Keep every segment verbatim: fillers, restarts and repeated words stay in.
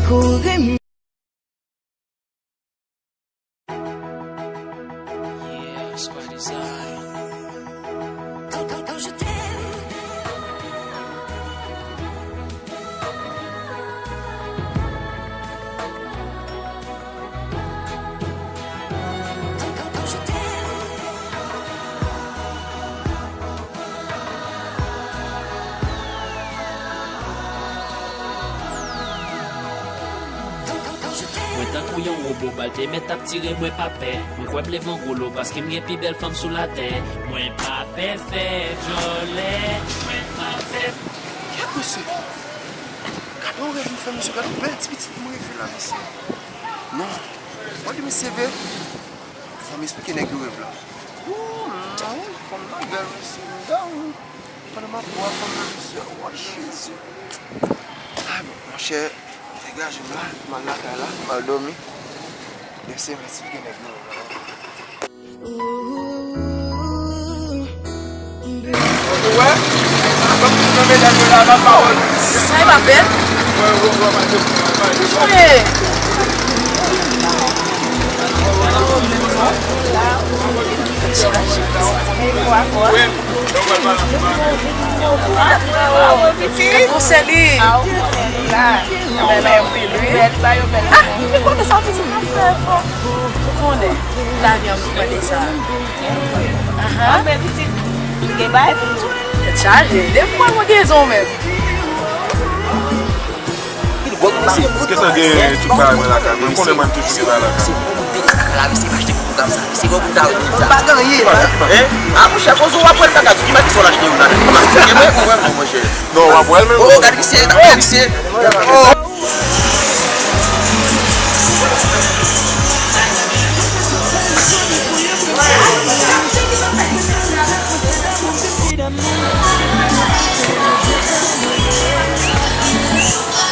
Kouri m. Yeah, Squad Design. Don't, don't, don't you dare. Mwen tankou yon wobo, bal te mèt ap tire, mwen pa pè. Mwen kwè m leve an gwo lo, paske m gen pi bèl fanm sou latè. Mwen pa pè fè djòlè, mwen pa pè. Kèt mesye! Gade yon rèv m fè, mesye, gade yon bèl ti pitit m reve la, mesye. Non. Mwen di mesye vre. Fò m esplike nèg yo rèv la. Ooh, non, fanm nan bèl, mesye, m down. Pandan m ap bwè fanm nan, mesye, oh, Jezi. Ah, bon, monchè, degaje m la, m al lakay la, m al dòmi. Lèse m esplike nèg yo rèv la. Ou wè? Sa e pa fèt? Hey! Chaje. Chaje. Pitit. Konsèy li. Ah, ki kote sa pitit nan fè fò? Ou konnen, lavi an mande sa. Aha. Anben pitit, gen bagay pou m di w. Tèt chaje. Depi mwen mwen gen zon menm. Kesyon gen tout bagay mwen lakay mwen. Konnen mwen toujou gen bagay lakay mwen. Se bon pou beni sa ka la, mesye, pa achte pou pwogram sa. Mesye, bon pou ta. M pa gen anyen. Hein? Ah, monchè, koze w ap wè l kaka, ki mèt sa w l achte yo la? E mwen, ou wè m, monchè. Non, w ap wè l menm. Oh, gade misye, gade misye. Oh.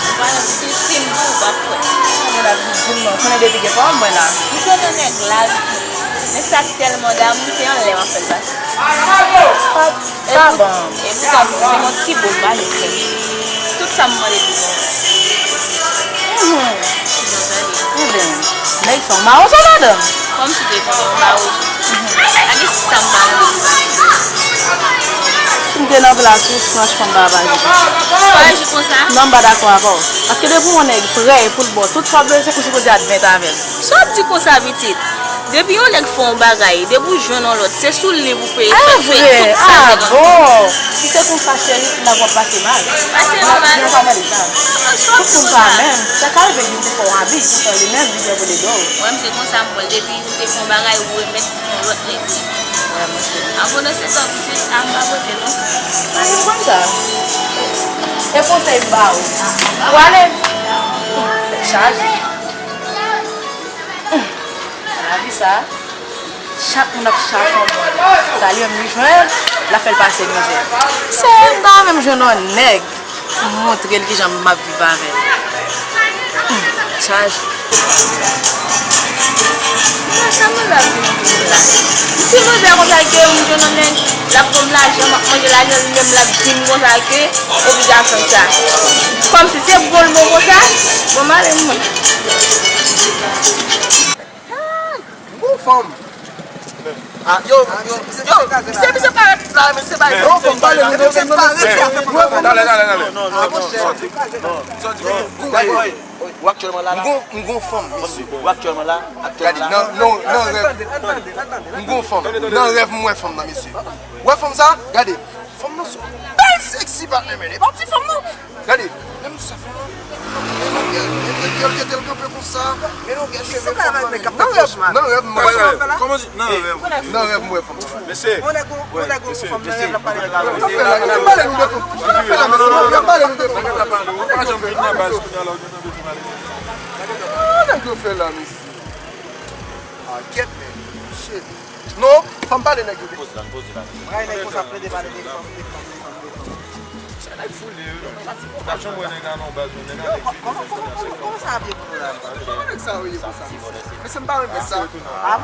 Ou pa nan pitit, si m di w, ou p ap kwè. Sa moun ap di m non, konnen depi gen pa w mwen la. M jwenn yon nèg la, pitit. Nèg sa tèlman damou, se anlè m ap fè l pase. Pa, pa ban m. E poutan, m di, se yon ti bout bagay, frè. Tout sa m mande li bon. Mhm. Ebyen, nèg sa, w mawozo madanm. Kòmsi te di, w mawozo. Mhm. Pa gen sa m pa mande li. Si m te nan plas ou, franchman, m pa aji konsa. Ou pa aji konsa? Non, m pa dakò avè w. Paske depi yon nèg prè pou l ba w tout sa w bezwen, ou sipoze admèt avè l. Sa w ap di konsa, pitit? Depi yon nèg fè yon bagay, depi w jwenn yon lòt, se sou li pou peye. Ah, fè, fè vre? Tout sa. Ah, bon. Si se konsa, cheri, n ap wè pase mal. Pase mal? Nan, nan pa mande sa. Ah, sa w ap di konsa? Tout moun pa menm. Sa ka rive youn te fè w abi, poutan li menm, li gen pou li do w. Mwen, se konsa m wè l. Depi youn te fè yon bagay, ou remèt yon lòt nèg li. Wè, monchè. An pandan se tan, pitit, a m pa pote non. Pa gen konsa. E konsèy m ba ou. Ou ale. Tèt chaje. Lavi sa, chak moun ap chache yon moun. Sa li menm li jwenn, l ap fè l pase mizè. Se m ta renmen m jwenn yon nèg pou m montre l kijan m ap viv avè l. Hmm, chaje. Sa m ap viv la. M sipoze konsa ke m jwenn yon nèg, l ap ban m lajan, m ap manje lajan, li menm l ap di m konsa ke obligasyon sa. Kòmsi se bon l bon konsa, bon m ale mwen. Ah, m gon fanm. Ah, yo, yo, yo, misye, misye parèt la, misye parèt. Yo, fanm, pale nou de fanm nan, mesye. Talè, talè, talè. Non, non, non, non, sòti. Non, sòti. Ou aktyèlman la, la? M gon, m gon fanm, mesye. Ou aktyèlman la? Aktyèlman la? Gade, nan, nan, nan rèv. M gon fanm. Nan rèv, m wè fanm nan, mesye. Ou wè fanm sa? Gade. Fanm nan se yon bèl sexy patnè, men e pa ti fanm nan. Gade, menm sa fanm nan. Men longueur, men longueur tete l kanpe konsa, men longueur cheve fanm nan. Nan rèv, nan rèv, m wè fanm nan. Kòman di? Nan rèv. Nan rèv, m wè fanm nan. Mesye. Yon nèg, yon nèg, yon fanm nan rèv, l ap pale de la. Pale nou de fanm. Pale nou de fanm. Pa janm vin nan baz kounye a la, ou gen tande tou pale. Sa nèg yo fè la, mesye. Ah, kèt, men. Shit. Non, fò m pale nèg yo. Poze la, poze la. Bagay nèg konsa plede pale de fanm, de fanm, de fanm, de fanm. Se nèg foule, wi. Pa janm wè nèg a nan baz, non, nèg a nèg vini fè fanm nan se fanm.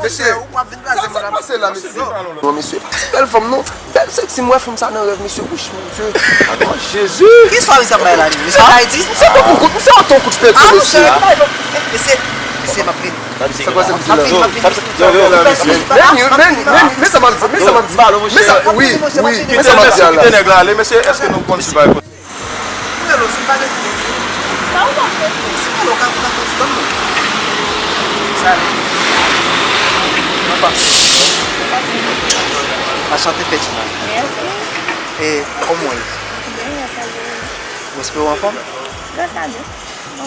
Mesye, ou ap vin kraze mwen la, mesye. Non, mesye, pa ti bèl fanm, non. Bèl seksi, m wè fanm sa nan rèv, mesye. Wouch, mon Dye. Jezi. Ki istwa misye ap bay la, menm? Misye ap Ayiti? Misye tonton kout, misye tonton kout pete, mesye. Mesye, mesye, m ap vini. Sa kwa se misye la? M ap vini, m ap vini. Yo, yo, men, men, men, men sa m ap di, men sa m ap di. Men sa, wi, wi, men sa m ap di a la. Kite nèg la ale, mesye, èske nou konn si bagay? Ou rele w, si m pa gen. Sa ou pa fè? Si m rele w, ou ka, ou ka fè ti tann mwen. Sa ale. Anchante, Fedjina. Mèsi. E, kòman w ye? Byen, grasa Dye. Ou espere w anfòm? Grasa Dye.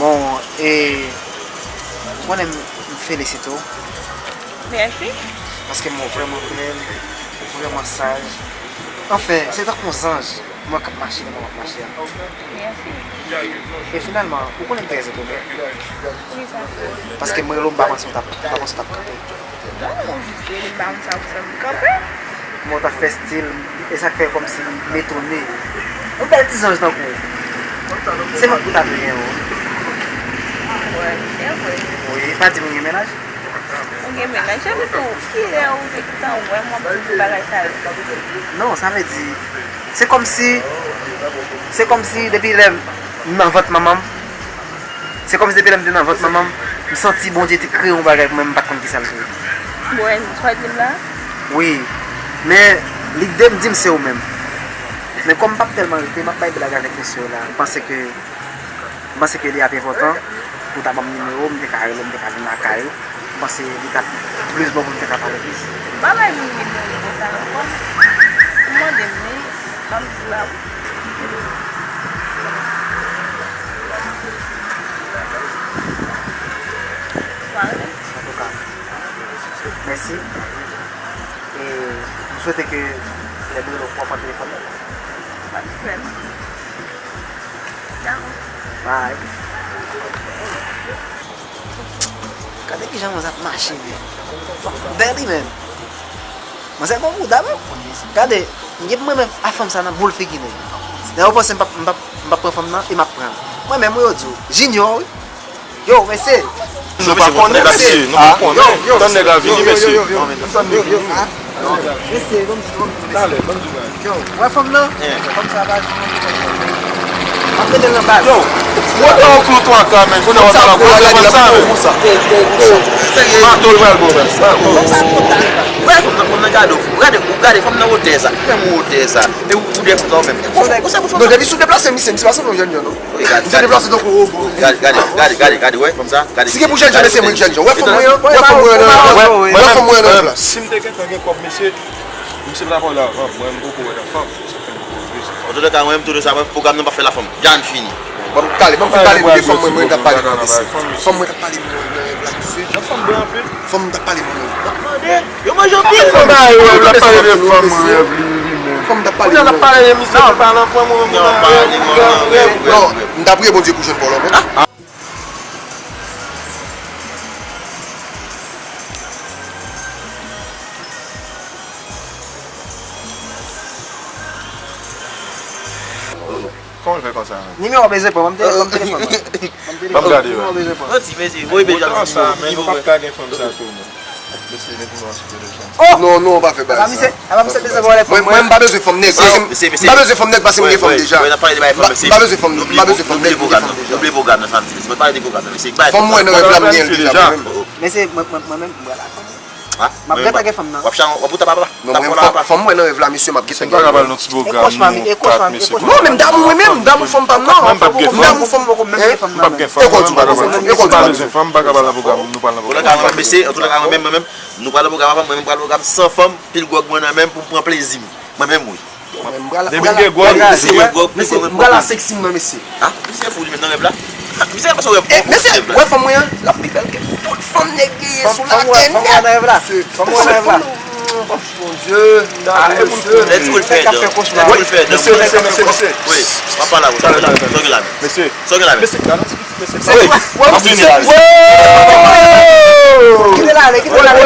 Bon, e, ou konnen m, m felisite w. Mèsi. Paske m wè w vrèman bèl, ou vrèman saj. Anfen, se tankou yon zanj. Mwen k ap mache nan mwen m ap mache a. Mèsi. E finalman, ou konnen m trè etone. Poukisa? Paske m rele w, m pa panse w t ap, m pa panse w t ap kanpe. Non, ou rele m, m pa konn sa pou fè m kanpe. Men w t ap fè stil, e sa k fè kòmsi m etone. Yon bèl ti zanj tankou w. Se mank pou ta touye yon. Wè, se vre. Wi, pa di m ou gen mennaj. Ou gen mennaj, epi tou, kilè ou te gentan wè m w ap di tout bagay sa yo? Non, sa vle di, se kòmsi, se kòmsi depi lè m nan vant manman m, se kòmsi depi lè m te nan vant manman m, m santi Bondye te kreye yon bagay pou mwen, m pa t konn kisa l te ye. Bon, sa w di m la? Wi, men lide m di m se ou menm. Men kòm m p ap tèlman rete, m ap bay blag avèk mesye yo la. M panse ke M panse ke li ap enpòtan pou w ta ban m nimewo w, m te ka rele w, m te ka vin lakay ou. M panse li t ap plis bon pou m te ka pale plis. M pa bay moun nimewo m konsa non, frè m. Ou mande m li, m ap di w la wi. Ou pa rele m? Antouka, mèsi. E m swete ke lè m rele w, w ap pran telefòn nan. Pa de pwoblèm. Bye. Gade kijan manzè ap mache, men. Fòk bèl li menm. Manzè gon bouda, men. Gade, m gen pou mwen menm a fanm sa nan boul figi nèg. Nèg yo panse m p ap, m p ap, m p ap pran fanm nan, e m ap pran l. Mwen menm, wi, yo di w. Junior, wi. Yo, mesye. Nou pa konnen, mesye. Nou pa konnen. Tann nèg la vini, mesye. Tann li vini. Mesye, ban m di, ban m di, mesye. Talè, ban m di bagay. Yo, wè fanm nan? Fanm sa pa jwenn. M ap mete l nan baz. Yo, wote yon kou twa ka, men. Kounye a w ap gade fanm sa, men. Mato l pral bon, men. Fanm sa pran talè pa. Wè fanm nan, fanm nan gade w. Gade, ou gade fanm nan wotè sa. Menm wotè sa. E ou, ou defann sa ou menm. Konsa pou fanm nan. Non, depi sou deplase, misye, misye pa sanble yon jèn jan, non. Wi, gade, misye deplase tankou yon wobo. Gade, gade, gade, gade, gade, wè, fanm sa, gade. Si gen pou jèn jan, mesye, mwen jèn jan. Wè fanm mwen an, wè fanm mwen an, wè fanm mwen an nan plas. Si m te gentan gen kòb, mesye, misye pa t ap pale avan. Mwen, m poko wè nan fanm, se fè m poko vle sa. Antouka, mwen, m toujou sa, mwen, pwogram nan pa fè la fanm. Jan fini. Ban m pale, ban m fin pale nou de fanm mwen, mwen t ap pale nou an, mesye. Fanm mwen t ap pale nou nan rèv la, mesye. Nan fanm blan anpil. Fanm mwen t ap pale nou an. M ap mande. Yo manje anpil fanm. Fanm mwen t ap pale de fanm mwen, rèv li, li menm. Fanm mwen t ap pale nou an. Kounye a n ap pale de misye ki pa nan fanm mwen, mwen nan rèv, mwen nan rèv. Non, m ta priye Bondye pou jwenn pa w la menm. Kòman l fè konsa menm? Nimewo w bezwen pran, ban m tele-, ban m telefòn mwen. Ban m telefòn mwen. Ban m gade, nimewo w bezwen pran. Yon ti mesye, voye bèl jan sa, men nou p ap ka gen fanm sa tou, non. Mesye, met nimewo w sou telefòn. Oh! Non, non, w pa fè bagay sa. Apa misye, apa misye bezwen vòlè fanm mwen? Mwen, mwen, m pa bezwen fanm nèg, paske m, m pa bezwen fanm nèg, paske m gen fanm deja. M pa, m pa bezwen fanm nèg, m gen fanm deja. N ap pale de pwogram nan, sa m di, se pa pale de pwogram nan, mesye. Fanm mwen nan rèv la, m gen l deja, mwen menm. Mesye, mwen, mwen, mwen menm, m pral ak fanm mwen. M ap gentan gen fanm nan. W ap chan, w ap ou tap apa? Non, mwen, fanm, fanm mwen nan rèv la, mesye, m ap gentan gen. Misye pa ka ba l yon ti pwogram, nou kat, mesye. Non, men m damou mwen menm, m damou fanm pa m nan. Mwen, m p ap gen fanm. M damou fanm mwen menm. M p ap gen fanm. Mwen, mwen pa bezwen fanm, m pa ka ba l nan pwogram, nou pral nan pwogram. Antouka, mwen menm, mesye, antouka, mwen menm, mwen menm, nou pral nan pwogram avan, mwen menm, m pral nan pwogram san fanm, pil gwòg mwen nan men m pou m pran plezi m. Mwen menm, wi. Depi m gen gwòg, depi m gen gwòg, mesye, m pral a seksi m nan, mesye. Ha? Misye fou li menm nan rèv la. Misye pa sou rèv. Mesye, wè fanm mwen an, l ap pi bèl ke tout fanm nèg genyen sou latè nèt. Fanm mwen nan rèv la. Fanm mwen nan rèv la. Mon Dieu. Lè ti kou l fè dan. Lè ti kou l fè dan. Mesye, mesye, mesye, mesye. Wi, m ap pale avè w. Sa w gen la menm? Mesye. Sa w gen la menm? Mesye, gade yon ti pitit, mesye. Wi, m ap vini la, mesye. Kite l ale, kite l ale.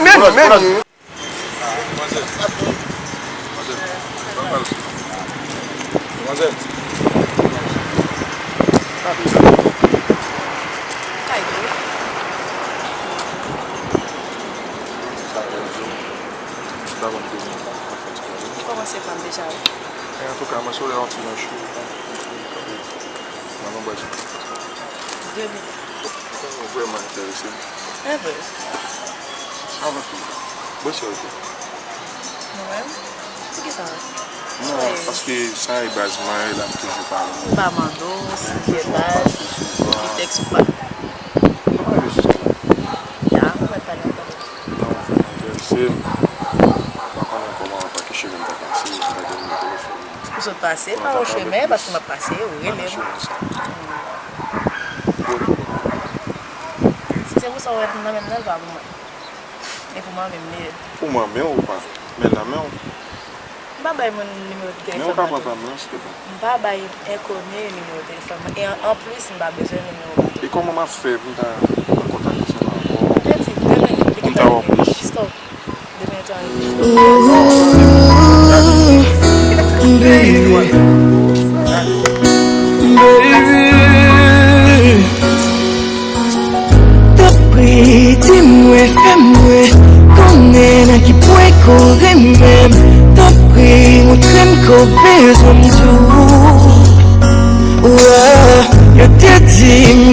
Men, men, men. Manzè. Manzè. Manzè. Avan de minit, mwen fè ti pale. Ou kòmanse pa m deja, wi. E antouka, mwen sou lè yon ti jan cho, ou konprann? Mwen gon bwè ti pale. De minit. Ou konn mwen vrèman enterese. Enben. Avan tou, bwè sa yo tou. Mwen menm? Poukisa? Non, paske sa e baz mwen ye la, m toujou pale. M pa mande w si se baz, ki tèks ou pa. Mwen pa bezwen sa. Ya, mwen pa nan tèks. Non, enterese m. Mwen konnen kòman w ap akeche moun ta pase, si w ta gen nimewo telefòn. Ou sot pase pa yon chemen, paske m ap pase, ou rele m. Si se pou sa w wè nan men m nan, l pa pou mwen. E pou mwen menm li ye. Pou mwen, men ou pa. Men nan men w. M pa bay moun nimewo telefòn mwen tou. Men ou ka pran pa m nan, silvouplè. M pa bay enkoni nimewo telefòn mwen. E an, anplis, m pa bezwen nimewo mwen tou. E kòman m ap fè pou m ta an kontak ansanm avè w? Te di, demen, li gentan rive. Stop. Demen, li gentan rive. Ooh, baby. Baby. Tanpri, di mwen, fè mwen konnen nan ki pwen ke w renmen m. Tanpri, montre m ke w bezwen m tou. Wa, yo te di m